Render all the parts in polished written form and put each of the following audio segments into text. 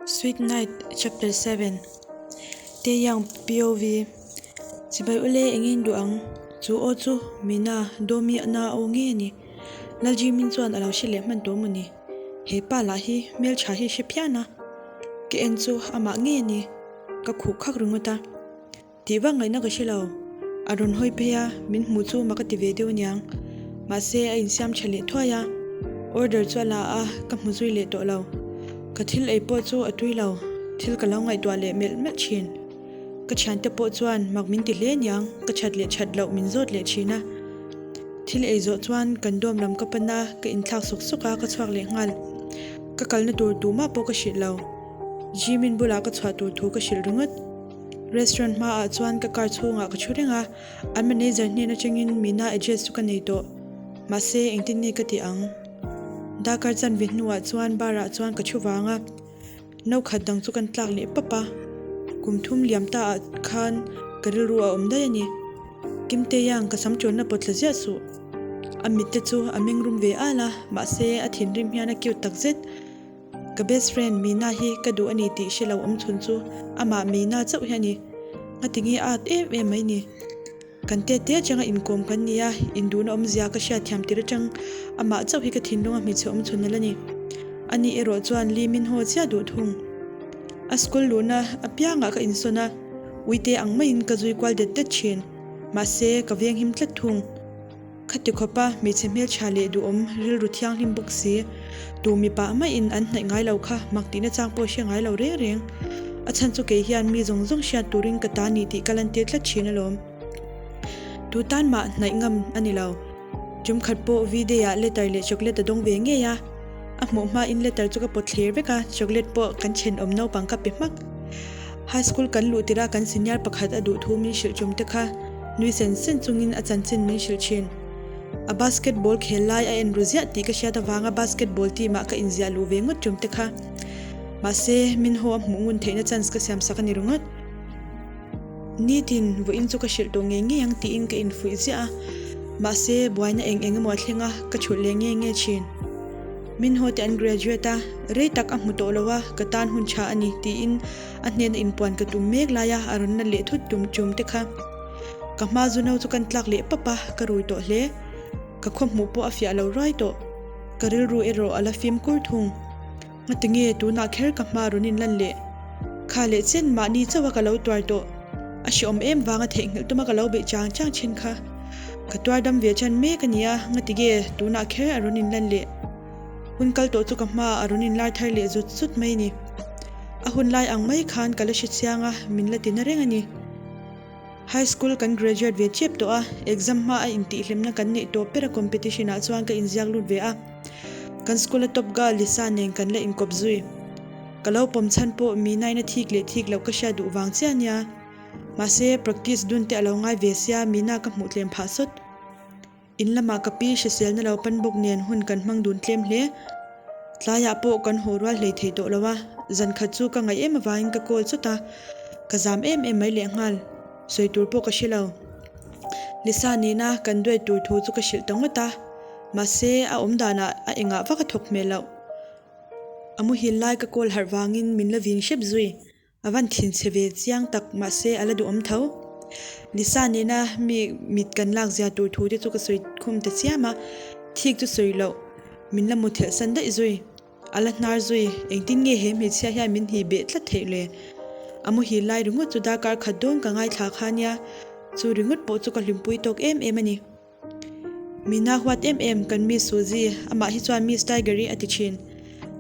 Sweet Night Chapter 7 Taeyang POV Chibai ule engin duh ang chu aw chu Mina Domi na aw nge a ni Lal Jimin chuan a lo hre leh hman tawh maw ni He pa lah hi hmeltha hi hre phian a ka en chu amah nge a ni ka khuh khak ringawt a. Tih vak ngaihna ka hre lo. A rawn hawi phei a, min hmuh chu mak a ti ve deuh aniang. Mahse, a insiam tha leh thuai a. Order chu a la a, ka hmu zui leh tawh lo. Ka thil ei pawh chu a tui lo, thil ka lo ngaihtuah leh melh melh thin. Ka thiante pawh chuan mak min ti hle aniang, ka that leh that loh min zawt leh thin a. Thil ei zawh chuan kan dawm lam ka pan a, ka inthlak sawk sawk a, ka chhuak leh nghal. Ka kalna tur tumah pawh ka hrilh lo. Jimin bulah ka chhuah tur thu ka hrilh ringawt. Restaurant hmaah chuan ka car chhungah ka thu reng a, an manager hnen atangin Mina address chu ka nei tawh. Mahse, engtin nge ka tih ang? Darkar chanve hnuah chuan bar ah chuan ka thu vang a, no khat dang chu kan tlak leh pap a. Kum thum liam ta ah khan ka rilru a awm daih a ni. Kimteiang ka sam ṭawnna pawt tla ziah suh. A mit te chu a meng rum ve al a, mahse a thinrim hian a cute takzet. Ka best friend Mina hi ka duh a ni tih hre lo awm chhun chu amah Mina chauh hi a ni. Ngatinge a at em em mai ni. Kan te te atanga inkawm kan ni a, induhna awmzia ka hriatthiam tir atang amah chauh hi ka thinlunga hmeichhe awm chhun ala ni. Ani erawh chuan Lee Min Ho chiah duh thung. A school luhna apiangah ka insawn a, uite ang maiin ka zui kual det det thin. Mahse, ka venghim tlat thung. Khati khawpa hmeichhe hmeltha leh duhawm rilru thianghlim bawk si, tu mipa maiin an hnaih ngai lo kha mak tihna chang pawh hre ngai lo reng reng. A chhan chu kei hian mi zawng zawng hriat turin ka ta ni tih ka lantir tlat thin alawm. Tu tan mah hnaih ngam a ni lo. Tum khat pawh V-day ah letter leh chocolate a dawng ve ngei a. A hmuh hmain letter chu ka pawt thlir vek a, chocolate pawh kan thenawm naupang ka pe hmak. High school kan luh tirh a kan senior pakhat a duh thu min hrilh tum te kha nui sen sen chungin a chanchin min hrilh thin. A basketball khel lai a en ru ziah tih ka hriat avanga basketball team ah ka inziah luh ve ngawt tum te kha. Mahse, min haw a hmuh ngun theihna chance ka siam sak a ni ringawt. Nitin, vawiin chu ka hrilh tawh ngei ngei ang tiin ka infuih ziah a, mahse buaina eng eng emaw a thleng a, ka thulh leh nge nge thin. Min haw te an graduate a, rei tak a hmu tawh lo a, ka tan hun tha a ni tiin a hnena inpuan ka tum mek lai a, a rawn na leh thut tum tum te kha. Ka hma zu no chu kan tlak leh pap a, ka rui tawh hle. Ka khaw hmuh pawh a fiah lo ruai tawh. Ka rilru erawh a la fimkhur thung. Ngatinge tunah kher ka hma rawn inlan leh? Kha leh chen mahni chauha ka lo tuar tawh. A hreawm em vanga theihnghilh tuma ka lo beih chang chang thin kha. Ka tuar dam ve chan mek a nia, ngatinge tunah kher a rawn inlan leh? Hun kal tawh chu ka hma a rawn inlar thar leh zut zut mai a ni. A hun lai ang mai khan ka la hre chiang a, min la ti na reng a ni. High school kan graduate ve chep tawh a, exam hma a intihhlimna kan neih tawh ber a competition ah chuan ka inziak lut ve a. Kan school a top girl Lisa nen kan la inkawp zui. Ka lo pawm chhan pawh mi naina thik leh thik loh ka hriat duh vang chiah a nia. Mahse practice dun te a lo ngai ve sia Mina ka hmuh tlem phah sawt. In lamah ka pi hriselna lo pan bawk nen hun kan hmang dun tlem hle. Tlaiah pawh kan haw rual hlei thei tawh lo a, zan khat chu ka ngaih em avangin ka call chawt a, ka zam em em mai lehnghal. Sawi tur pawh ka hre lo. Lisa nena kan duet tur thu chu ka hrilh ta ngawt a, mahse a awm danah a engah vak a thawk hmel loh. A muhil lai ka call harh vangin min la vin hrep zui. A van thinchhe ve chiang tak mahse a la duhawm tho. Lisa nena mi mit kan lak zia tur thu te chu ka sawi khum ta chiam a, thik chu sawi loh min la muthelh san daih zui. A la hnar zui, engtin nge he hmeichhia hian min hih beh tlat theih le? A muhil lai ringawt chu darkar khat dawn ka ngaithla kha nia, chu ringawt pawh chu ka hlimpui tawk em em a ni. Mina huat em em kan Miss Suzy, amah hi chuan Miss Tiger-i a ti thin.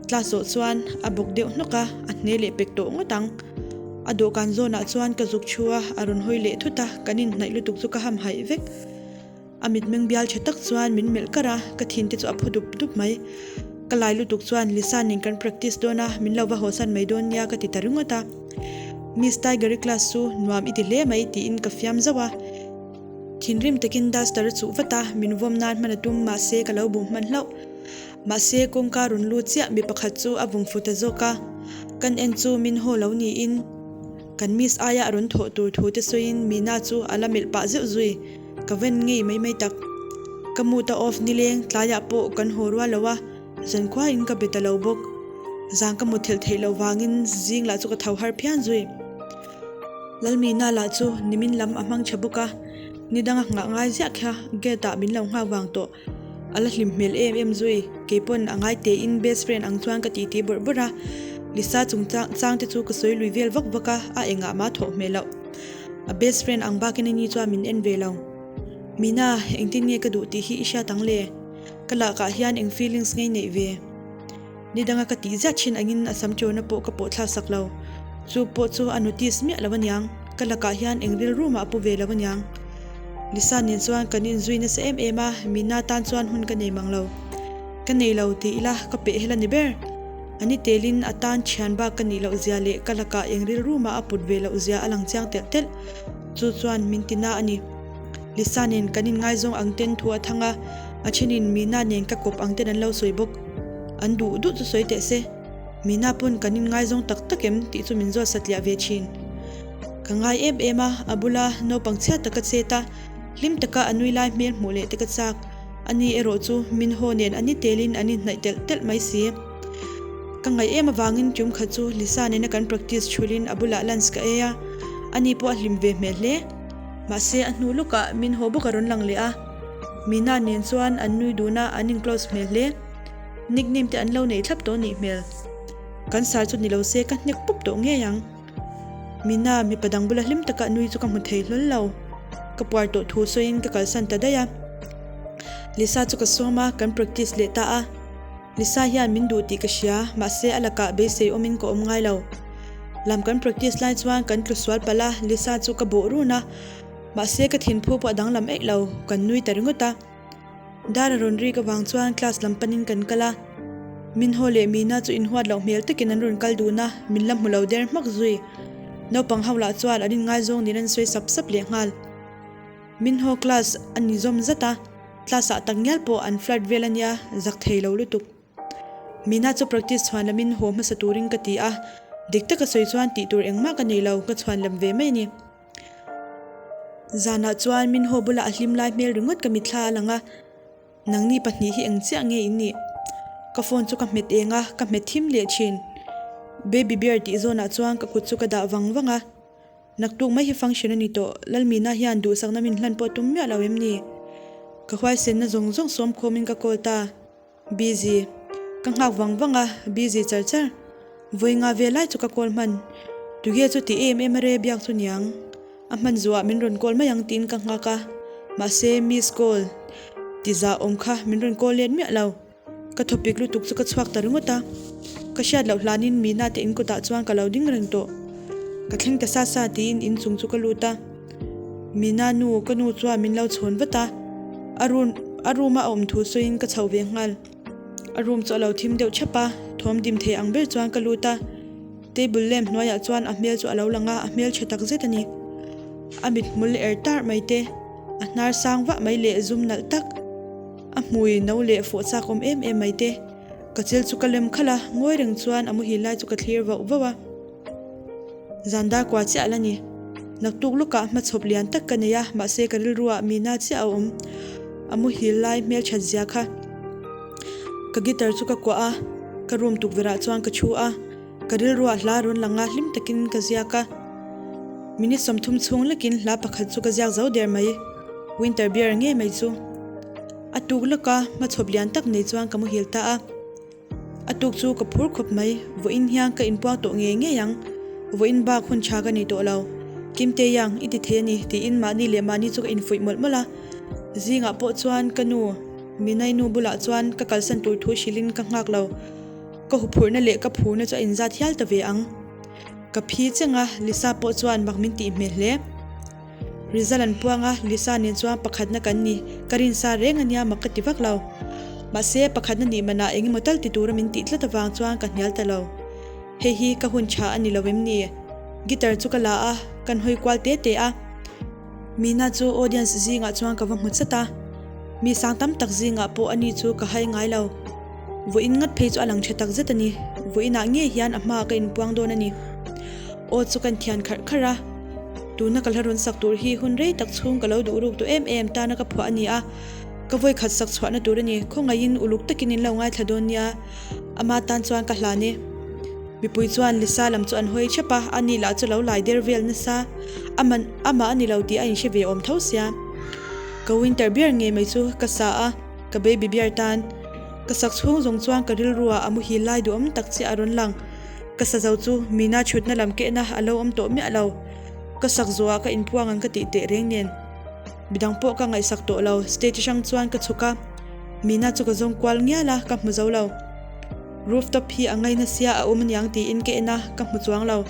Class zawh chuan a bawk deuh hnawk a, a hne leh pek tawh ngawt ang. A dawhkan zawnah chuan ka zuk thu a, a rawn hawi leh thut a, kan inhnaih lutuk chu ka hamhaih vek. A mitmeng bial tha tak chuan min melh kar a, ka thin te chu a phu dup dup mai. Ka lai lutuk chuan Lisa nen kan practice dawn a, min lo va hawsan mai dawn nia ka ti ta ringawt a. Miss Tiger-i class chu nuam i ti hle mai tiin ka fiam zauh a. Thinrim takin duster a chuh vat a, min vawm nan hman a tum mahse ka lo bum hman hlauh. Mahse kawngka rawn lut chiah mi pakhat chu a vawm fu ta zawk a, kan en chu min haw lo niin kan miss aia a rawn thawh tur thu te sawiin Mina chu a la melh pah zeuh zui, ka ven ngei mai mai tak. Ka mood a off nileng tlaiah pawh kan haw rual lo a, Zankhuain ka be ta lo bawk. Zan ka mutthilh theih loh vangin zing lah chu ka tho har phian zui. Lalmina lah chu nimin lam a hmang tha bawk a, ni danga nghah ngai ziah kha gate ah min lo nghak vang tawh. A la hlim hmel em em zui, keipawn a ngai tein best friend ang chuan ka titi bawrh bawrh a, Lisa chungchang chang te chu ka sawi lui vel vak vak a, a engah mah thawh hmel loh. A best friend ang bakin ani chuan min en ve lo. Mina, engtin nge ka duh tih hi i hriat ang le? Ka lakah hian eng feelings ngei neih ve? Ni danga ka tih ziah thin angin a sam ṭawna pawh ka pawh thlak sak lo. Chu pawh chu a notice miah lo aniang, ka lakah hian eng rilru mah a pu ve lo aniang. Lisa nen chuan kan inzui nasa em em a, Mina tan chuan hun ka nei mang lo. Ka nei lo ti ila ka peh hel a ni ber. A ni telin a tan thian bak ka nih loh zia leh ka lakah eng rilru mah a put ve loh zia a lang chiang telh telh. Chu chuan min ti na a ni. Lisa nen kan inngaizawng ang ten thu a thang a, a thenin Mina nen ka kawp ang ten an lo sawi bawk. An duh duh chu sawi teh se, Mina pawn kan inngaizawng tak tak em tih chu min zawt satliah ve thin. Ka ngai em em a, a bula naupang chhiat taka chet a, hlim taka a nui lai hmel hmuh leh te ka chak. Ani erawh chu min haw nen a ni telin an inhnaih telh telh mai si. Ka ngaih em avangin tum khat chu Lisa nena kan practice thulin a bulah lunch ka ei a, ani pawh a hlim ve hmel hle. Mahse a hnu lawkah min haw bawk a rawn lang leh a, Mina nen chuan an nui dun a, an in close hmel hle. Nickname te an lo neih thlap tawh nih hmel. Kan sar chu ni lo se ka hnek pup tawh ngei ang. Mina mipa dang bula hlim taka nui chu ka hmu thei hlawl lo. Ka puar tawh thu sawiin ka kalsan ta daih a. Lisa chu ka sawm a, kan practice leh ta a. Lisa hian min duh tih ka hria, mahse a lakah beisei awmin ka awm ngai lo. Lam kan practice lai chuan kan tlu sual palh a, Lisa chu ka bawh run a. Mahse ka thinphu pawh a danglam eih lo, kan nui ta ringawt a. Dar a rawn rik avang chuan class lam panin kan kal a, Min haw leh Mina chu inhuat loh hmel takin an rawn kal dun a, min la hmu lo der hmak zui. Naupang ho lah chuan an inngaizawng niin an sawi sap sap leh nghal. Min haw class a ni zawm zat a, class ah tak ngial pawh an flirt vel a nia, zak thei lo lutuk. Mina chu practice chhuan lamin haw hmasa turin ka ti a, dik taka sawi chuan tih tur engmah ka nei lo, ka chhuan lam ve mai a ni. Zanah chuan min haw bulah a hlim lai hmel ringawt ka mitthla a lang a, Nangni pahnih hi eng chiah nge in nih? Ka phone chu ka hmet eng a, ka hmet thim leh thin. Baby bear tih zawnah chuan ka kut chu ka dah vang vang a, Naktuk mai hi function a ni tawh, Lalmina hian duhsakna min hlan pawh tum miah lo em ni? Ka huaisenna zawng zawng sawmkhawmin ka call ta. Busy. Ka nghak vang vang a, busy char char. Vawi nga ve lai chu ka call hman. Tuge chu ti em em a re biak chu niang. A hman zuah min rawn call mai ang tiin ka nghak a, mahse miss call ti zah awm kha min rawn call let miah lo. Ka thawpik lutuk chu ka chhuak ta ringawt a. Ka hriat loh hlanin Mina te in kawtah chuan ka lo ding reng tawh. Ka thleng ta sa sa tiin inchung chu ka lut a. Mina nu, ka nu chuan min lo chhawn vat a, a room a room a awm thu sawiin ka chhoh ve nghal. A room chu a lo thim deuh chhap a, thawm dim thei ang ber chuan ka lut a, table lamp hnuaiah chuan a hmel chu a lo lang a, a hmel tha tak zet a ni. A mithmul er tarh mai te, a hnar sang vah mai leh zum nalh tak, a hmui no leh fawh chak awm em em mai te, ka chil chu ka lem khalh a, ngawi reng chuan a muhil lai chu ka thlir vauh vauh a. Zan dar kua chiah la ni. Naktuk lawkah hmachhawp lian tak ka nei a, mahse ka rilruah Mina chiah a awm. A muhil lai hmelthat zia kha. Ka guitar chu ka kuah a, ka room tukverhah chuan ka thu a, ka rilruah hla rawn lang a, hlim takin ka ziak a. Minute 30 chhung lekin hla pakhat chu ka ziak zo der mai, Winter Bear ngei mai chu. A tuk lawka hmachhawp lian tak nei chuan ka muhil ta a. A tuk chu ka phur khawp mai, vawiin hian ka inpuang tawh ngei ngei ang, vawiin bak hun tha ka nei tawh lo. Kimte Yang, i ti thei a ni, tiin mahni leh mahni chu ka infuih mawlh mawlh a. Zingah pawh chuan ka nu, Minai nu bulah chuan ka kalsan tur thu hrilhin ka nghak lo. Ka huphurhna leh ka phurna chu a inzat hial ta ve ang. Ka phi cheng a, Lisa pawh chuan mak min tih hmel hle. Result an puang a, Lisa nen chuan pakhatna kan ni, ka rinsa reng a nia mak ka ti vak lo. Mahse, pakhatna nih manah eng emaw tal ti tura min tih tlat avang chuan ka hnial ta lo. Hei hi ka hun tha a ni lo em ni? Guitar chu ka la a, kan hawi kual te te a. Mina chu audience zingah chuan ka va hmu chat a, mi sang tam tak zingah pawh ani chu ka hai ngai lo. Vawiin ngat phei chu a lang tha tak zet a ni, vawiinah ngei hian a hmaah ka inpuang dawn a ni. Aw chu kan thian kharh kharh a, tuna ka hla rawn sak tur hi hun rei tak chhung ka lo duh ruk tawh em em tana ka phuah a ni a, ka vawi khat sak chhuahna tur a ni, khawngaihin uluk takin in lo ngaithla dawn nia, ama tan chuan ka hlan e. Mipui chuan Lisa lam chu an hawi thep a, ani lah chu lo lai der vel nasa. Aman amah a ni lo tih a inhre ve awm tho sia. Ka winter bear ngei mai chu ka sa a, ka baby bear tan. Ka sak chhung zawng chuan ka rilruah a muhil lai duhawm tak chiah a rawn lang. Ka sa zo chu Mina chhutna lam kehna a lo awm tawh miah lo. Ka sak zawhah ka inpuang ang ka tih teh reng nen. Midang pawh ka ngaihsak tawh lo, stage atang chuan ka chhuk a, Mina chu ka zawng kual ngial a, ka hmu zo lo. Rooftop hi a ngaina sia a awm aniang tiin ka en a, ka hmu chuang lo.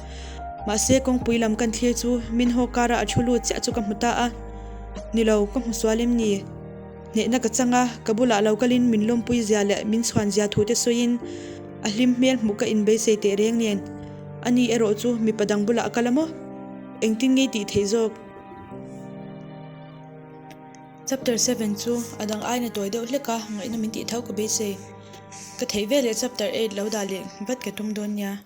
Mahse kawngpui lam kan thlir chu min haw kara a thu lut chiah chu ka hmu ta a. Ni lo, ka hmu sual em ni? Hnehna ka chang a, ka bulah lo kalin min lawmpui zia leh min chhuan zia thu te sawiin a hlim hmel hmuh ka inbeisei teh reng nen. Ani erawh chu mipa dang bulah a kal a maw? Engtin ngei tih theih zawk? Chapter seven chu a dang aina tawi deuh hlek a, ngaihna min tih tho ka beisei. Ka theih veleh chapter eight lo dah leh vat ka tum dawn nia.